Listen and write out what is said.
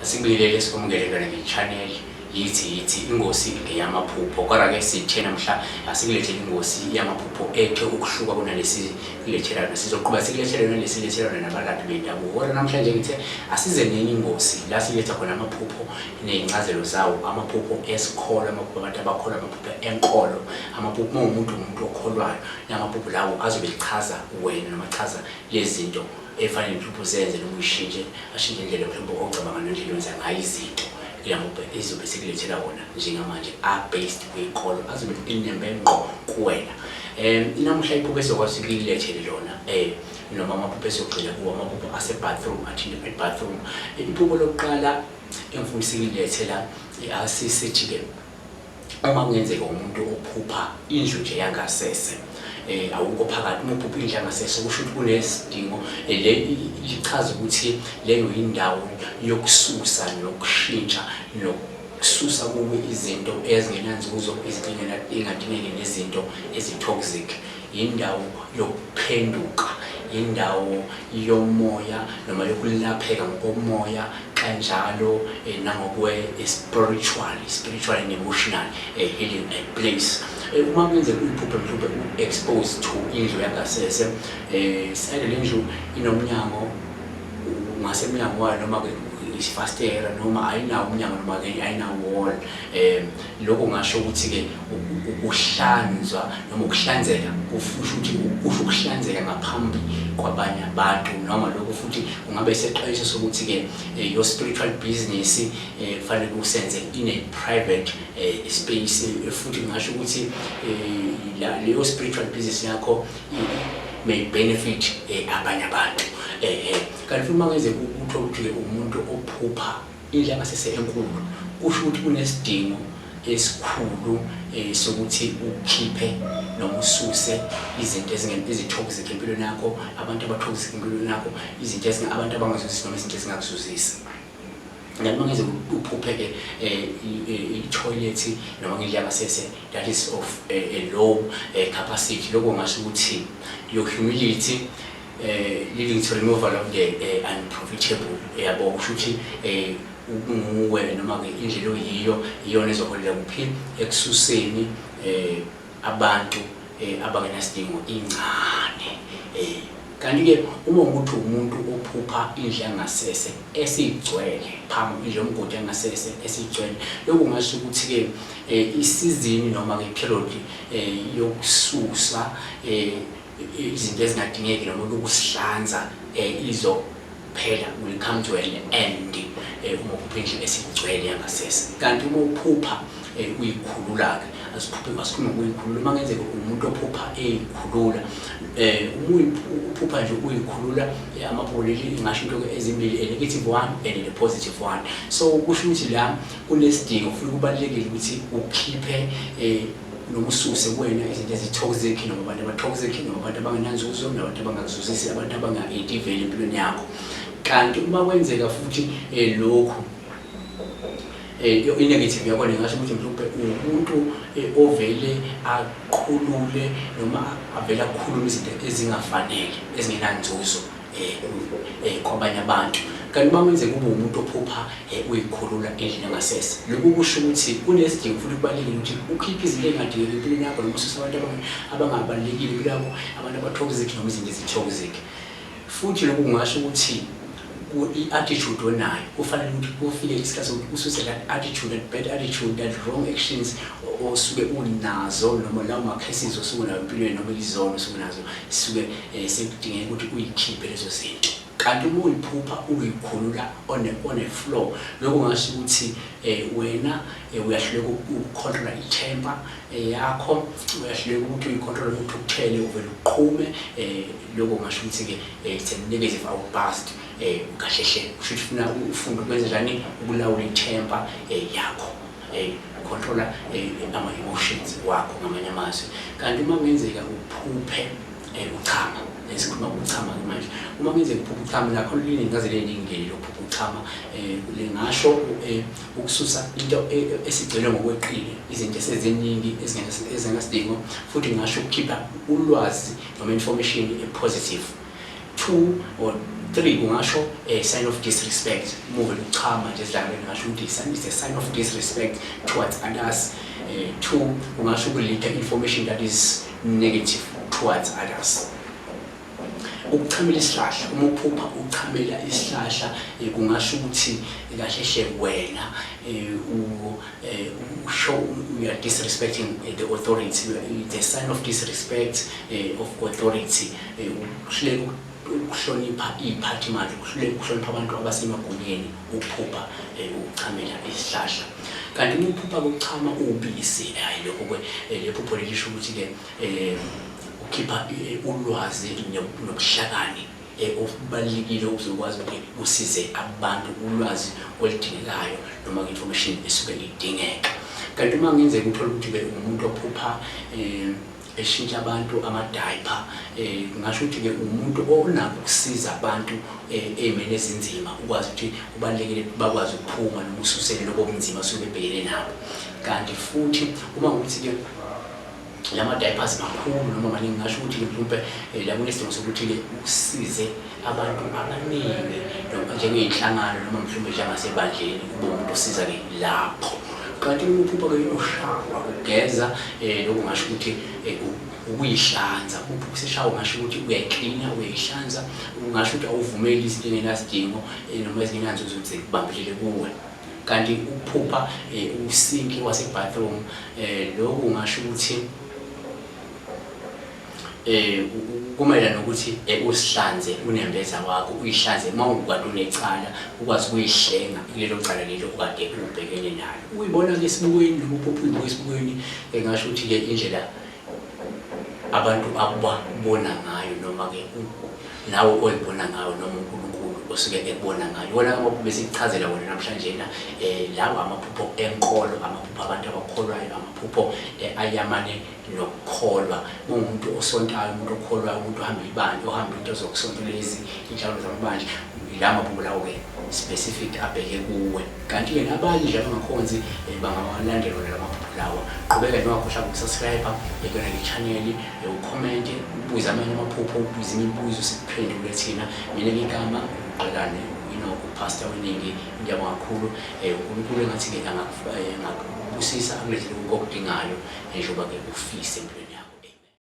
Asikubingelele, sikwamukele kuyona nge-channel yithi yithi ingosi ngeyamaphupho. Kodwa-ke sithe namhla asikulethele ingosi yamaphupho ethe ukuhluka kunalesi kulethela yona. Sizoqhuba sikulethele yona lesi lethela yona nabalaphi bendabuko. Kodwa namhlanje ngithe asize nenye ingosi la siletha khona amaphupho ney'ncazelo zawo, amaphupho esikholo, amaphupho abantu abakholwa, amaphupho enkolo, amaphupho uma uwumuntu umuntu okholwayo, namaphupho lawo azobe echaza wena noma achaza lezi zinto efanele mhlawumbe uzenze noma uyishintshe, ashintshe indlela mhlawumbe ocabanga nendlela owenza ngayo izinto. Ila maphupho ezobe sekulethela wona njengamanje a-based kwinkolo, azobe enembe ngqo kuwena. Namuhla iphupho esizokwazi sikulethele lona, noma amaphupho esizogxila kuwo, amaphupho ase-bathroom, athinta i-bathroom. Iphupho lokuqala engifuna sikulethela, asisithi-ke uma kungenzeka umuntu ophupha indlu nje yangasese, awukho phakathi. Uma uphupha indlu yangasese, kusho ukuthi kunesidingo, le lichaza ukuthi leyo yindawo yokususa nokushintsha nokususa kuwe izinto ezingenanzuzo, izinto engadingeki nezinto ezi-toxic. Yindawo yokuphenduka, indawo yomoya noma yokulapheka ngokomoya, kanjalo nangokwe-spiritual, spiritual and emotional healing place. Uma kungenzeka uyiphuphe mhlawumbe u-exposed to indlu yangasese, sayile le ndlu inomnyango ngasemnyango wayo, noma-ke isifastera, noma ayinawo umnyango, noma-ke ayinawo wall, lokho kungasho ukuthi-ke ukuhlanzwa noma ukuhlanzeka, kusho ukuthi kusho ukuhlanzeka ngaphambi kwabanye abantu. Noma lokho futhi kungabe isexwayiso sokuthi-ke your spiritual business kufanele usenze in a private space. Futhi kungasho ukuthi leyo spiritual business yakho may benefit abanye abantu. Kanti futhi uma kungenzeka uthole ukuthi-ke umuntu ophupha indlu yangasese enkulu, kusho ukuthi kunesidingo esikhulu sokuthi ukhiphe noma ususe izinto ezi-toxic empilweni yakho, abantu aba-toxic empilweni yakho, izinto abantu abangazuzisi noma izinto ezingakuzuzisi. Kanti uma ngeze uphuphe-ke i-toilet noma ngendlu yangasese that is of a low capacity, lokho kungasho ukuthi your humility leading to removal of the unprofitable, yabo. Kusho ukuthi ukunguwe noma-ke indlela oyiyo iyona ezoholela kuphi? Ekususeni abantu abangenasidingo incane. Kanti-ke uma ukuthi umuntu ophupha indlu yangasese esigcwele phambi, indlu yomgodi yangasese esigcwele, lokhu kungasho ukuthi-ke isizini noma-ke i-period yokususa izinto ezingadingeki noma yokusihlanza izophela, will come to an end, uma uphupha indlu esigcwele yangasese. Kanti uma uphupha uyikhulula-ke, asiphuphe, asikhulume ngokuyikhulula. Uma kungenzeka umuntu ophupha eyikhulula, uma uphupha nje uyikhulula, amaphupho leli ingasho into ezimbili, a negative one and a positive one. So kusho ukuthi la kunesidingo futhi kubalulekile ukuthi ukhiphe noma ususe kuwena izinto ezi-toxic, noma abantu aba-toxic, noma abantu abangenanzuzo, nabantu abangakuzuzisi, abantu abanga-addi value empilweni yakho. Kanti uma kwenzeka futhi lokhu, i-negative yakhona ingasho ukuthi mhlawumbe umuntu ovele aqhulule noma avele akhulume izinto ezingafanele, ezingenanzuzo kwabanye abantu. Kanti uma kwenzeka ube umuntu ophupha uyikhulula endlini yangasese, lokhu kusho ukuthi kunesidingo futhi kubalulekile ukuthi ukhiphe izinto ey'ngadingeki empilweni yakho, noma ususe abantu abangabalulekile empilweni yakho, abantu aba-toxic noma izinto ezi-toxic. Futhi lokhu kungasho ukuthi i-attitude onayo kufanele ukuthi kufike isikhathi sokuthi ususe that attitude, that bad attitude, that wrong actions osuke unazo, noma lawo ma-curses osuke unawo empilweni, noma izono osuke unazo, suke sekudingeka ukuthi uyikhiphe lezo zinto. Kanti uma uyiphupha uyikhulula on a floor, lokho kungasho ukuthi wena uyahluleka ukukhontrola i-temper yakho, uyahluleka ukuthi uyikhontrole ukuthi uthukuthele, uvele uqhume. Lokho kungasho ukuthi-ke it's a negative outburst. Kahle hle kusho ukuthi funa ufunde ukwenza njani ukulawula i-temper yakho, ucontrola ama-emotions wakho ngamanye amazwi. Kanti uma kungenzeka uphuphe uchama, esikhuluma ngokuchama-ke manje, uma kungenzeka uphuphe uchama, nakho linencazelo ey'ningi-ke lokuphupha uchama. Lingasho ukususa into esigcwele ngokweqile, izinto eseziningi ezingenasidingo. Futhi ngingasho ukukhipha ulwazi noma information e-positive, two or Three, kungasho a sign of disrespect. Uma uvele uchama nje esidlangaleni, ngasho ukuthi it's a sign of disrespect towards others. Two, kungasho ukuletha information that is negative towards others. Ukuchamela isihlahla, uma uphupha uchamela isihlahla, kungasho ukuthi kahle hle wena usho you are disrespecting the authority. It's a sign of disrespect of authority. Ukuhluleka ukuhlonipha iy'phathimandla, ukuhluleka ukuhlonipha abantu abasemagunyeni, ukuphupha ukuchamela isihlahla. Kanti uma uphupha kuchama ubisi, hhayi, lokho-ke le phupho lelisho ukuthi-ke ukhipha ulwazi nobuhlakani obubalulekile uzokwazi ukuthi usize abantu, ulwazi oludingekayo noma information esuke idingeka. Kanti uma kungenzeka uthole ukuthi-ke umuntu ophupha eshintsha abantu ama-diaper, ngingasho ukuthi-ke umuntu onakho ukusiza abantu ey'meni ezinzima, ukwazi ukuthi kubalulekile bakwazi ukuphuma noma ususele lobo bunzima osuke bebhekene nabo. Kanti futhi uma ukuthi-ke lama diapers makhulu noma maningi, ngasho ukuthi-ke mhlawumpe la kunesidingo sokuthi-ke usize abantu abaningi noma njengey'nhlangano noma mhlawumbe njengasebandleni, kube umuntu osiza-ke lapho. Kanti uma uphupha-ke ushawa ugeza, lokhu ngasho ukuthi ukuyihlanza. Uphupha useshawa ngasho ukuthi uyayiklina, uyayihlanza, ungasho ukuthi awuvumeli izinto engenasidingo noma ezingenanzuzo ukuthi zikubambelele kuwe. Kanti ukuphupha usinki wase-bathroom, lokhu ungasho ukuthi kumayelana nokuthi usihlanze unembeza wakho, uyihlanze uma ukade unecala, ukwazi ukuyihlenga kulelo cala lelo okade ubhekene nalo. Uyibona-ke esibukweni noma uphupha uyibuka esibukweni, ngasho ukuthi-ke indlela abantu ababona ngayo noma-ke nawe oyibona ngayo noma uNkulunkulu osuke ekubona ngayo. Iwona amaphupho besikuchazela wona namhlanje na lawa amaphupho enkolo, amaphupho abantu abakholwayo, amaphupho ayamane nokukholwa. Umuntu osontayo, umuntu okholwayo, umuntu ohamba ibandla, ohamba into zokusonto lezi, inhlawulo zamabandla, la maphupho lawo-ke specific abheke kuwe. Kanti-ke nabanye nje abangakhonzi bangawalandela wona la maphupho lawa. Qhubeka nje ungakhohlwa ukusubscribe kuyona le channel, ukhomente, ubuze amanye amaphupho, ubuze imibuzo sikuphendule thina. Mina-ke igama uGqekane Pastor weningi, ngiyabonga kakhulu. UNkulunkulu engathi-ke angakubusisa akulethele okudingayo njengoba-ke ufise empilweni.